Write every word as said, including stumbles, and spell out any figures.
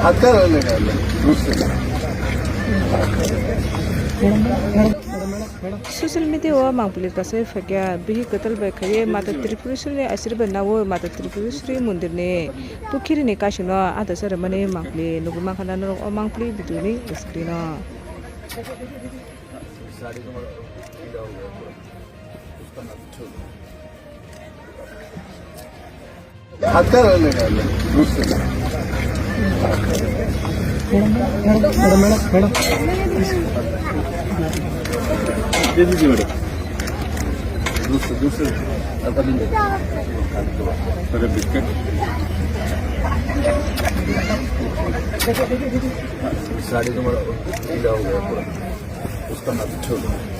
हाथ का रहने का है, दूर से। Social media o mangpili kasai phaikha, bihi kwtal bai khaiwi mata Tripureshwari ni asirbai nawi mata Tripureshwari mondir ni pukhiri ni kasing no adasa rwmani mangpili nugwi mankha na norok o mangpili video ni screen o. हाथ का रहने का है, दूर से। दे दीजिए मैडम। दूर से, दूर से। हल्का दिन। अरे बिस्किट। साड़ी तुम्हारा गीला हो गया पूरा। उसका हाथ छोड़ दो।